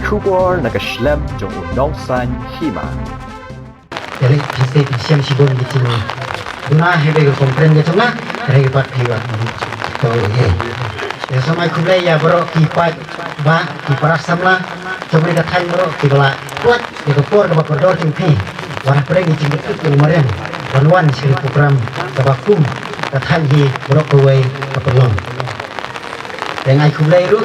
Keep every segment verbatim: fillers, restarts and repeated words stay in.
Khubor na ka shlem jong u nongsan hima. Ïa lei phi sdei phi shem shibun ki jingduna hynrei ka kongkren ka jong nga hynrei ka pat phi wat to ye. Ïa sngewbha khublei ïa baroh ki paidbah ki para samla jong kane ka thaiñ baroh kiba la pynlait ïa ka por kaba kordor jong phi. Wat hapdeng ki jingkyrkhu jong u mariang ban wan sha kane ka program kaba kum ka thaiñ hi baroh kawei ka pynlong. Te nga ai khublei ruh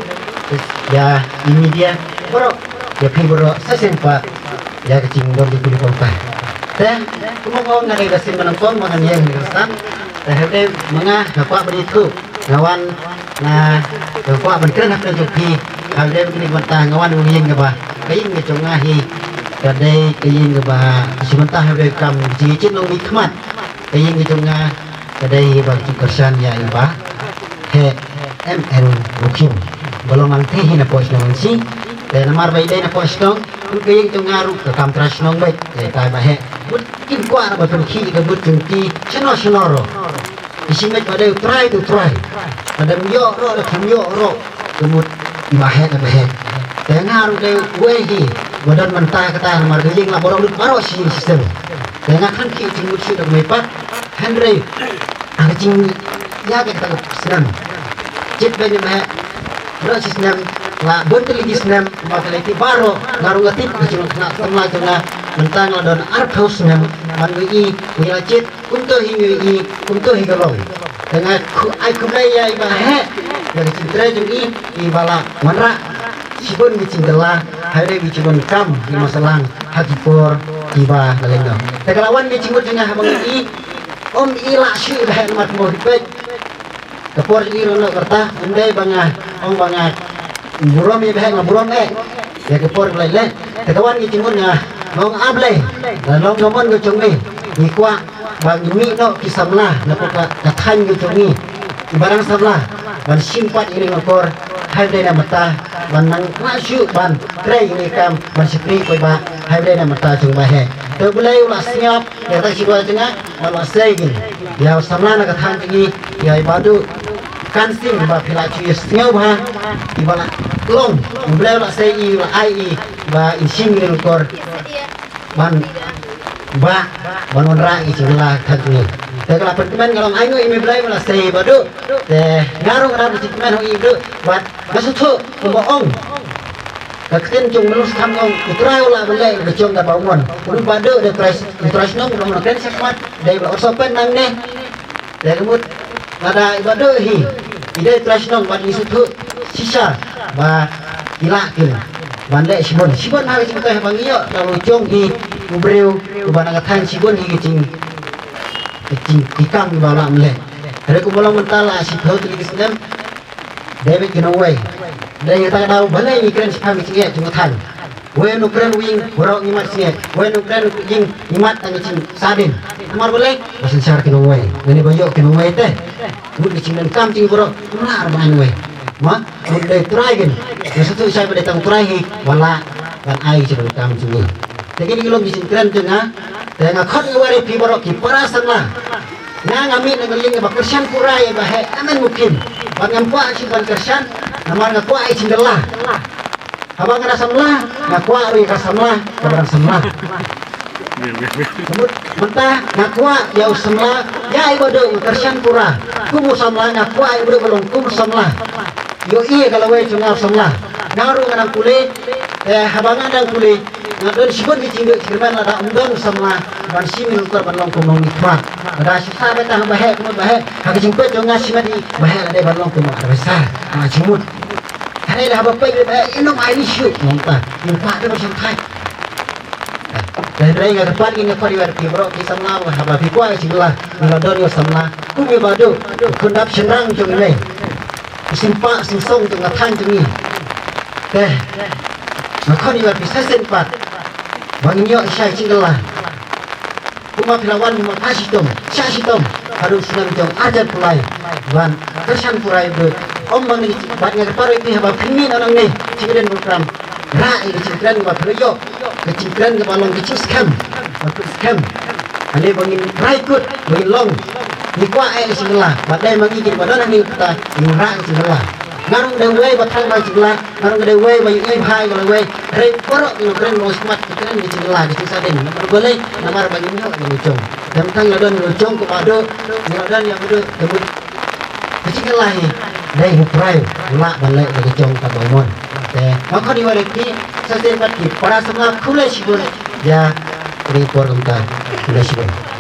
ïa i media baroh, ïa phi baroh sa shisien pat ïa ka jingdon jingpule paw. Te kumba nga ong, nga dei ka sien ba nyngkong ba ngan ïeng ha kane ka stan. Te hynrei ma nga nga kwah ban ïathuh, nga wan, nga nga kwah ban kren hapdeng jong phi. Hynrei kane ka bynta nga wan ha ka ïing kaba, ka ïing ka jong nga hi ka dei ka ïing kaba shu bynta hynrei kam jingïachied nongmihkhmat. Ka ïing ka jong nga ka dei ba ki kyrshan ïa i Bah Heh M N Mukhim ba long nangta hi na Poh Shnong Nongsi. Te namar ba i dei na Poh Shnong, ka ïing jong nga ruh ka kam trai shnong beit ïa i Bah Heh. Mut kim kwah ba pynkhih ka mut jong ki shano shano ruh. I shimet ba dei u trai te u trai, ba dang ïoh ruh, da kham ïoh ruh. Ka mut i Bah Heh, i Bah Heh. Te nga ruh dei uwei hi ba don mynta kata namar ka ïing la baroh lut baroh shi ïing shi sem. Te nga khlem khih jingmut shuh da kmie pat. Hynrei ha ka jingïa kata ka snem, jit beiñ i Bah Heh baroh shi snem, la bun tylli ki snem ba ka lei ti baroh nga ruh nga tip ka jingkhynnah samla jong nga. Mynta nga la don arphew snem ban ngi i ngi la jit. Kumto hi ngi i, kumto hi ka long. Te nga khu-, ai khublei ïa i Bah Heh ïa ka jingtrei jong i, i ba la wanrah shibun ki jingkylla, hynrei ki jingdonkam ki masalang ha ki por kiba la leit noh. Te ka la wan ki jingmut jong nga haba ngi i, ym i lah shuh i Bah Heh namar kumba u peit. Ka por jong i ruh noh kata, ym dei ba nga ong ba nga burom ïa i Bah Heh, nga burom eh ïa ka por ba la leit. Te ka wan ki jingmut, nga ong A Blei, la long ka mon ka jong me. Ngi kwah ba ngi mih noh ki samla na ka, ka thaiñ ka jong ngi, ki balang samla, ban shim pat ïa kane ka por. Hynrei na mynta ban nang lah shuh ban trei ïa kane ka kam ban shakri paidbah, hynrei na mynta jong Bah Heh. Te U Blei u la sngap ïa kata ka shitom jong nga, ba la sei ïa u samla na ka thaiñ jong ngi, ïa i Bah Duh Kansing, ba phi la ju ïohsngew bha, i ba la long, U Blei u la sei i, u la ai i ba in shim ïa kane ka por ban, ba, ban wanrah ïa ka jingkylla ka thaiñ jong ngi. Te ka la pynkmen ka long, ai nguh ïa me Blei ba la sei i Bah Duh. Te nga ruh nga dap ka jingkmen ha i Bah Duh bad nga sngewthuh kumba ong ka ktien jong u Myllung Skam, ong u Trai u lah ban leh ïa ka jong kaba u mon. U Bah Duh dei u trai, u trai shnong, u la kren shakhmat, dei ba la ot sohpet nangne. Te ka mut lada i Bah Duh hi i dei u trai shnong bad ngi sngewthuh shisha ba i lah kin ban leh shibun, shibun ha ka jingmyntoi haba ngi ïoh da u jong hi u briew uba na ka thaiñ, shibun hi ki jing, ki jing, ki kam kiba u lah ban leh. Hynrei kumba long mynta la shiphew tylli ki snem, dei beit ki nongwei. Dei kata ka daw balei ngi kren shaphang ka jingeh jong ka thaiñ. Wei u nongkren u ïing baroh ngi mad sngewbha. Wei u nongkren u ïing ngi mad tang ka jingsahdien. Namar balei? Ba synshar ki nongwei. Ngin ïa ba ïoh ki nongwei te, mut ka jingdonkam jong ngi baroh, ym lah ban ai nongwei. Mo, mut dei u Trai kin. Nga sngewthuh shai ba dei tang u Trai hi ba lah ban ai ka jingdonkam jong ngi. Te kine ki long ki jingkren jong nga. Te nga khot nga wer ïa phi baroh ki para samla. Nga, nga mih na ka liang kaba kyrshan pura ïa i Bah Heh M N Mukhim. Bad ngam kwah shuh ban kyrshan, namar nga kwah ïa ka jingkylla. Haba nga dang samla, nga kwah ruh ïa ka samla kaba dang samla. Ka mut mynta nga kwah ïa u samla, ïa i Bah Duh nga kyrshan pura kum u samla, nga kwah ïa i Bah Duh ba long kum u samla. Ïohi ïa ka lawei jong nga u samla. Nga ruh nga dang pule, eh, haba nga dang pule nga don shibun ki jingduh jingkyrmen lada ym don u samla ban shim ïa u nongkor ban long kum u nongmihkhmat. Lada shu sah beit tang ha Bah Heh, kumno Bah Heh, ha ka jingpeit jong nga shimet i Bah Heh la dei ban long kum u advisor, ha ka jingmut. Hynrei lada haba peit ïa Bah Heh, ïa u nong ai ni shuh, nongta ïa u Bah Duh ba shang thait. Te hynrei nga kyrpad, nga kyrpad ïa phi baroh ki samla ba haba phi kwah ka jingkylla, ngi la don ïa u samla kum i Bah Duh, u khun dap shynrang jong ngi, u sympa u synsong jong ka thaiñ jong ngi. Te nga khot ïa phi sa shisien pat ba ngin ïoh shai jingkylla. Kumba phi la wan kumba phra shitom, shah shitom haduh snem jong arhajar khyndai ban kyrshan pura ïa u Blei. Ym ba ngi, bad nga kyrpad ïa phi haba phin mih na nangne, jingkren program, rah ïa ka jingkren kaba phi la ïoh, ka jingkren kaba long ka jingskhem, ba phi skhem. Hynrei ba ngin rai kut, ba ngin long, ngi kwah eh ka jingkylla, ba dei ma ngi kiba don hangne kata, ngin rah ka jingkylla. Nga ruh dei uwei ba thrang ba jingkylla, nga ruh dei uwei ba ïohi bha ïa la wei. Hynrei baroh ngi kren long smat, ngi kren ki jingkylla ki jingsah ding. Namar balei? Namar ba ngim ïoh ïa la jong. Dang tang la don la jong kaba duk, ngi la don ïa ba duk. Ka jingkylla hi dei u trai u lah ban leh ïa la jong kaba mon. Te nga khot ïa ki sa sdang bad ki para samla, khublei shibun ïa kane ka por kumta. Khublei shibun.